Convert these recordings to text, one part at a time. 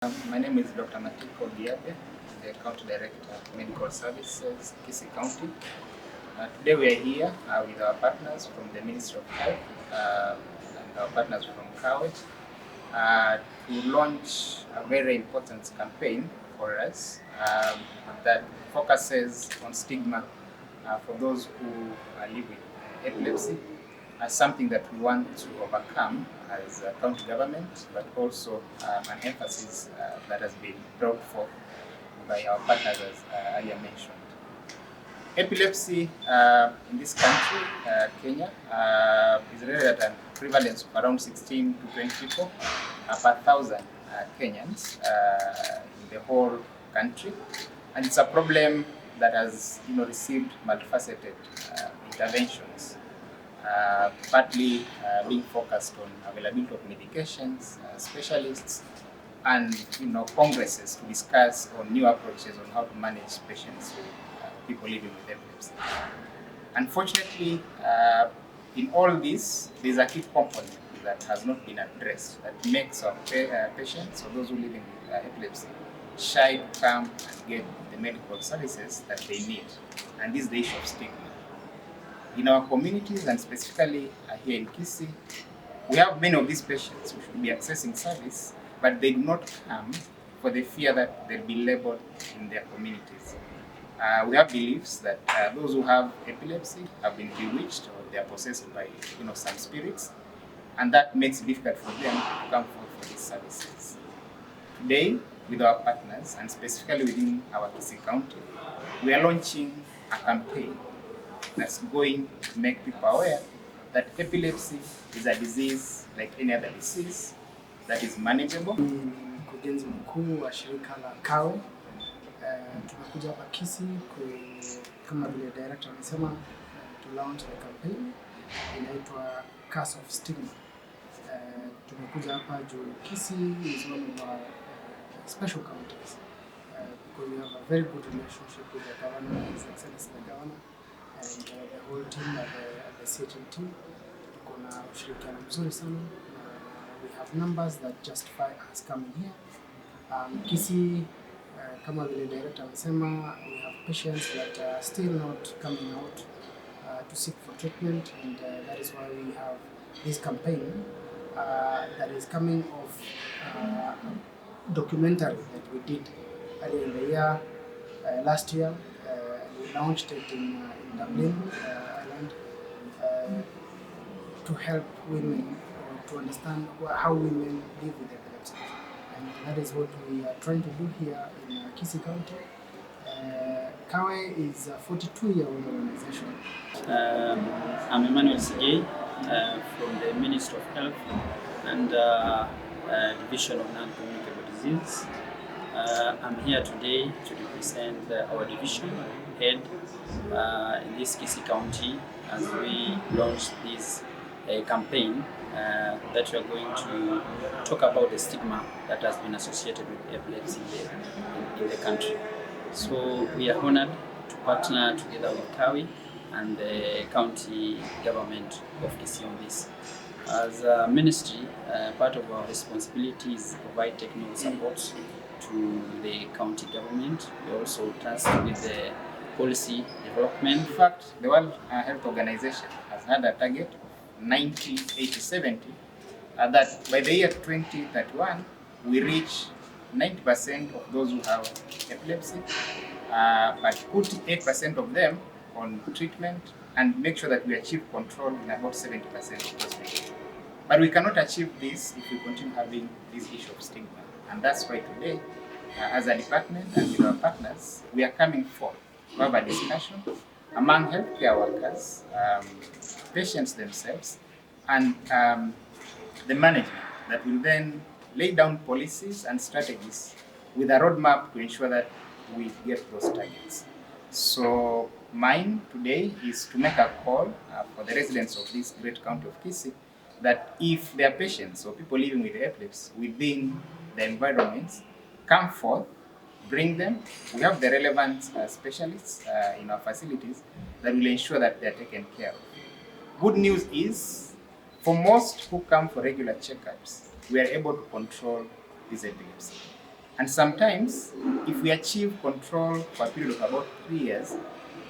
My name is Dr. Matiko Giabe, the County Director of Medical Services, Kisii County. Today we are here with our partners from the Ministry of Health and our partners from KAWE to launch a very important campaign for us that focuses on stigma for those who live with epilepsy as something that we want to overcome as a county government, but also an emphasis that has been brought forth by our partners, as earlier mentioned. Epilepsy in this country, Kenya, is rated at a prevalence of around 16 to 20 people per thousand Kenyans in the whole country. And it's a problem that has received multifaceted interventions, partly being focused on availability of medications, specialists, and congresses to discuss on new approaches on how to manage patients with people living with epilepsy. Unfortunately, in all this, there's a key component that has not been addressed that makes our patients or those who live with epilepsy shy to come and get the medical services that they need. And this is the issue of stigma. In our communities, and specifically here in Kisii, we have many of these patients who should be accessing service, but they do not come for the fear that they'll be labeled in their communities. We have beliefs that those who have epilepsy have been bewitched or they are possessed by some spirits, and that makes it difficult for them to come forth for these services. Today, with our partners, and specifically within our Kisii County, we are launching a campaign that's going to make people aware that epilepsy is a disease like any other disease that is manageable. Mimi ni mkurugenzi mkuu wa shirika la KAWE. Tumekuja hapa Kisii kama vile director amesema, to launch the campaign inaitwa Curse of Stigma. Tumekuja hapa juu Kisii is one of our special counties because we have a very good relationship with the governor, His Excellency the governor, and the whole team at the CHMT. Tuko na ushirikiano mzuri sana na we have numbers that justify us coming here. Kisii, kama vile director amesema, we have patients that are still not coming out to seek for treatment, and that is why we have this campaign that is coming off a documentary that we did earlier in the year, last year. We launched it in Dublin, Ireland, to help women or to understand how women live with epilepsy. And that is what we are trying to do here in Kisii County. KAWE is a 42-year-old organization. I'm Emmanuel Sigei from the Ministry of Health and Division of Non-Communicable Disease. I'm here today to represent our division head in this Kisii County as we launch this campaign that we are going to talk about the stigma that has been associated with epilepsy in the country. So we are honored to partner together with KAWE and the county government of Kisii on this. As a ministry, part of our responsibility is to provide technical support to the county government. We are also tasked with the policy development. In fact, the World Health Organization has had a target of 90, 80, 70, that by the year 2031, we reach 90% of those who have epilepsy, but put 8% of them on treatment and make sure that we achieve control in about 70% of those people. But we cannot achieve this if we continue having this issue of stigma. And that's why today, as a department and with our partners, we are coming forth to have a discussion among healthcare workers, patients themselves, and the management that will then lay down policies and strategies with a roadmap to ensure that we get those targets. So mine today is to make a call for the residents of this great county of Kisii that if there are patients or people living with epilepsy within the environments, come forth, bring them. We have the relevant specialists in our facilities that will ensure that they are taken care of. Good news is, for most who come for regular checkups, we are able to control this epilepsy. And sometimes, if we achieve control for a period of about 3 years,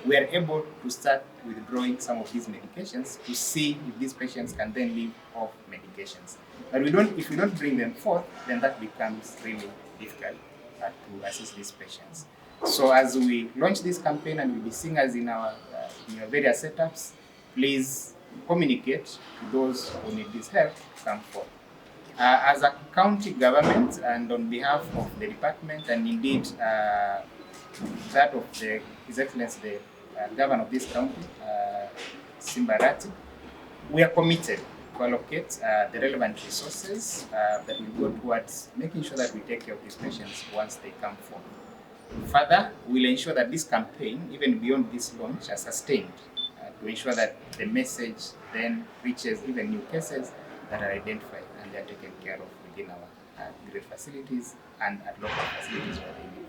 we are able to start withdrawing some of these medications to see if these patients can then live off medications. But if we don't bring them forth, then that becomes really difficult to assist these patients. So as we launch this campaign and we'll be seeing us in our in your various setups, please communicate to those who need this help to come forth. As a county government and on behalf of the department and indeed that of the His Excellency the governor of this county, Simba Arati, we are committed to allocate the relevant resources that will go towards making sure that we take care of these patients once they come forth. Further, we'll ensure that this campaign, even beyond this launch, are sustained to ensure that the message then reaches even new cases that are identified and they are taken care of within our great facilities and at local facilities where they live.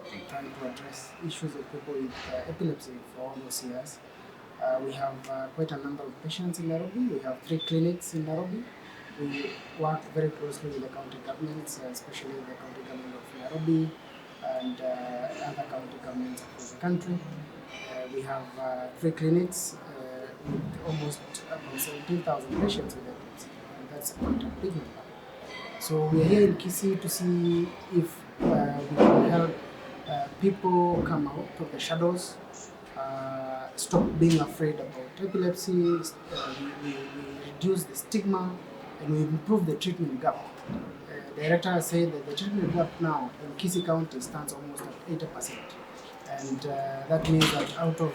Thank you. Trying to address issues of people with epilepsy for all those years. We have quite a number of patients in Nairobi. We have 3 clinics in Nairobi. We work very closely with the county governments, especially the county government of Nairobi and other county governments across the country. We have 3 clinics with almost about 17,000 patients with epilepsy, and that's quite a big number. So we are here in Kisii to see if we can help people come out of the shadows, stop being afraid about epilepsy, we reduce the stigma, and we improve the treatment gap. The director has said that the treatment gap now in Kisii County stands almost at 80%. And that means that out of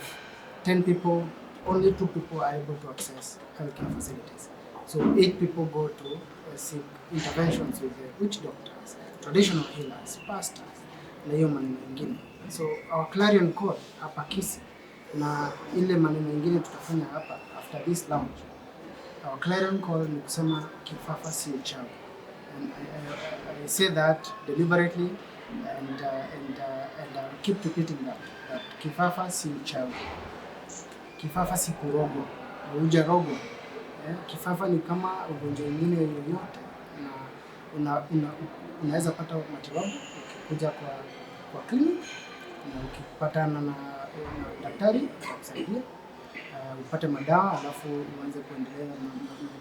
10 people, only 2 people are able to access healthcare facilities. So 8 people go to seek interventions with the witch doctors, traditional healers, pastors, na hiyo maneno mengine. So our clarion call hapa Kisii na ile maneno mengine tutafanya hapa after this launch, our clarion call ni kusema kifafa si uchawi. And I say that deliberately and I'll keep repeating that kifafa si uchawi. Kifafa si kurogwa, hujarogwa. Kifafa ni kama ugonjwa mwingine yoyote, na unaweza pata matibabu ukikuja kwa clinic na ukipatana na daktari atakusaidia upate madawa alafu uanze kuendelea na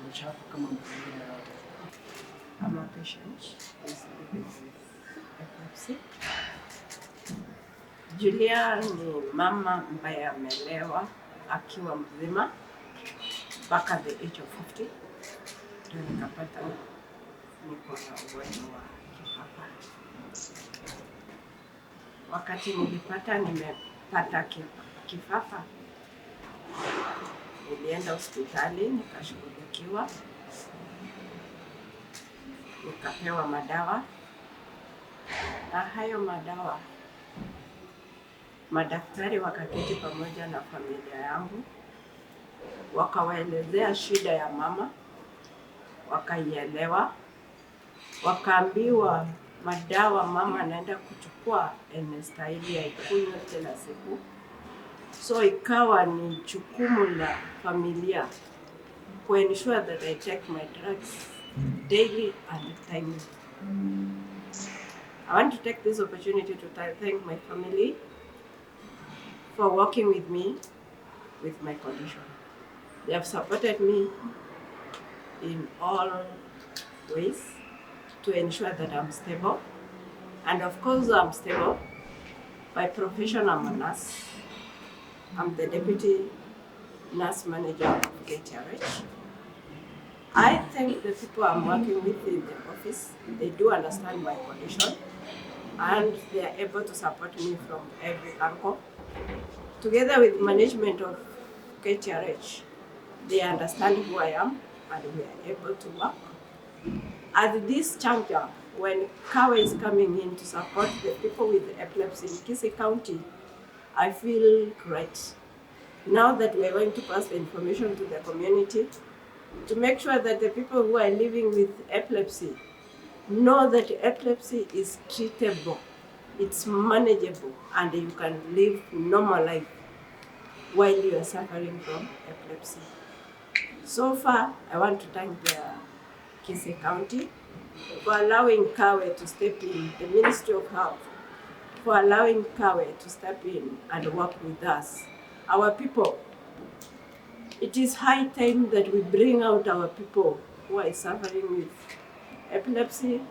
maisha yako kama mtu mwingine yoyote. I'm a patient who is living with epilepsy. Julia ni mama ambaye amelewa akiwa mzima mpaka the age of 50, ndio nikapata niko na ugonjwa wa kifafa. Wakati nilipata nimepata kifafa, nilienda hospitali nikashughulikiwa, nikapewa madawa, na hayo madawa madaktari wakaketi pamoja na familia yangu, wakawaelezea shida ya mama, wakaielewa, wakaambiwa madawa mama anaenda kuchukua inastahili aikunywe kila siku. So ikawa ni jukumu la familia ku ensure that I take my drugs daily and timely. I want to take this opportunity to thank my family for working with me with my condition. They have supported me in all ways to ensure that I'm stable. And of course I'm stable. By profession, I'm a nurse. I'm the deputy nurse manager of KTRH. I thank the people I'm working with in the office. They do understand my condition and they are able to support me from every angle. Together with management of KTRH, they understand who I am and we are able to work. At this juncture, when KAWE is coming in to support the people with epilepsy in Kisii County, I feel great. Now that we are going to pass the information to the community to make sure that the people who are living with epilepsy know that epilepsy is treatable, it's manageable, and you can live normal life while you are suffering from epilepsy. So far, I want to thank the Kisii County for allowing Kawe to step in, the Ministry of Health, for allowing Kawe to step in and work with us, our people. It is high time that we bring out our people who are suffering with epilepsy.